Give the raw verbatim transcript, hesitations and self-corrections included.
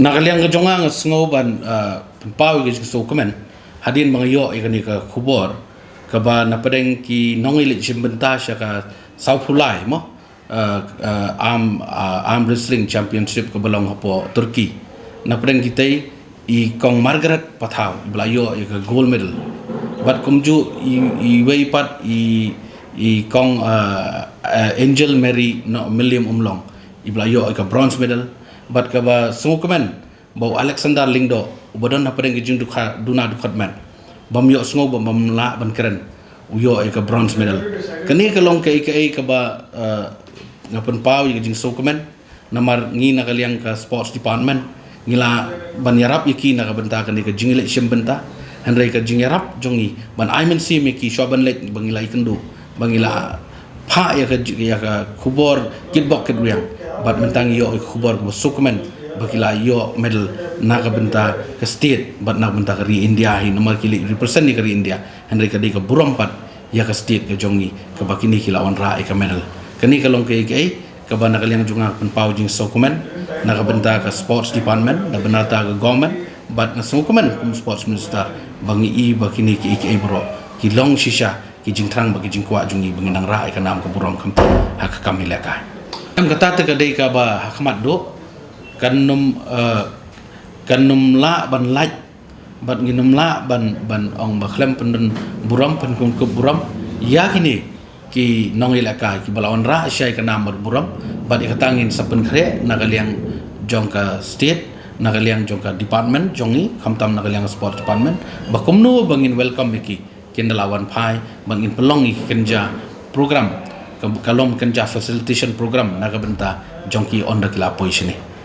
Na ka liang ka jong nga nga sngew ban, ah, pynpaw ïa ka jingsngewkmen hadien ba nga ïoh ïa kane ka khubor kaba na pdeng ki nongïaleit shim bynta sha ka sawphew lai mo, ah, ah, arm, ah, arm wrestling championship kaba long hapoh Turkey. Na pdeng kitei i kong Margaret Pathaw iba la ïoh ïa ka gold medal. Bad kumjuh i, iwei pat i, i kong, ah, ah, Angel Mary Noh Mylliem Umlong iba la ïoh ïa ka bronze medal. Bad kaba sngewkmen ba u Alexander Lyngdoh uba don ha pdeng ka jingdukha duna dukhatmet bym ïoh sngew ba bym lah ban kren, u ïoh ïa ka bronze medal. Kane ka long kaei kaei kaba, eh, nga pynpaw ïa ka jingsngewkmen. Namar ngi na ka liang ka sports department ngi lah ban ïarap ïa ki na ka bynta kane ka jingïaleit shim bynta. Hynrei ka jingïarap jong ngi ban ai mynsiem ïa ki shuwa ban leit ba ngi la ïakynduh, ba ngi la phah ïa ka, ïa ka khubor kitbok kitrwiang. Bad mynta ngi ïoh ïa ka khubor kaba sngewkmen ba ki la ïoh medal na ka bynta ka state bad na ka bynta ka ri India hi, namar ki leit represent ïa ka ri India. Hynrei ka dei ka burom pat ïa ka state ka jong ngi kaba kine ki la wanrah ïa ka medal. Kane ka long kaei kaei kaba na ka liang jong nga pynpaw jingsngewkmen na ka bynta ka sports department, na bynta ka government, bad nga sngewkmen kum sports minister ba ngi i ba kine kiei kiei baroh ki long shisha ki jingthrang bad ki jingkwah jong ngi ba ngin nang rah ïa ka nam ka burom khamtam ha ka kam ïalehkai. Em, kata te ka dei kaba ha khmat duh, kan nym, eh, kan nym lah ban lait bad ngin nym lah ban, ban ong ba khlem pyndon burom, pynkup burom ïa kine ki nongïalehkai kiba la wanrah shisha ïa ka nam bad burom. Bad ïa kata ngin sa pynkhreh na ka liang jong ka state, na ka liang jong ka department jong ngi, khamtam na ka liang sports department, ba kumno ba ngin welcome ïa ki, kin da la wan phai, bad ngin pynlong ïa ki kynja program, ka, ka long kynja facilitation program na ka bynta jong ki ynda ki la poi shane.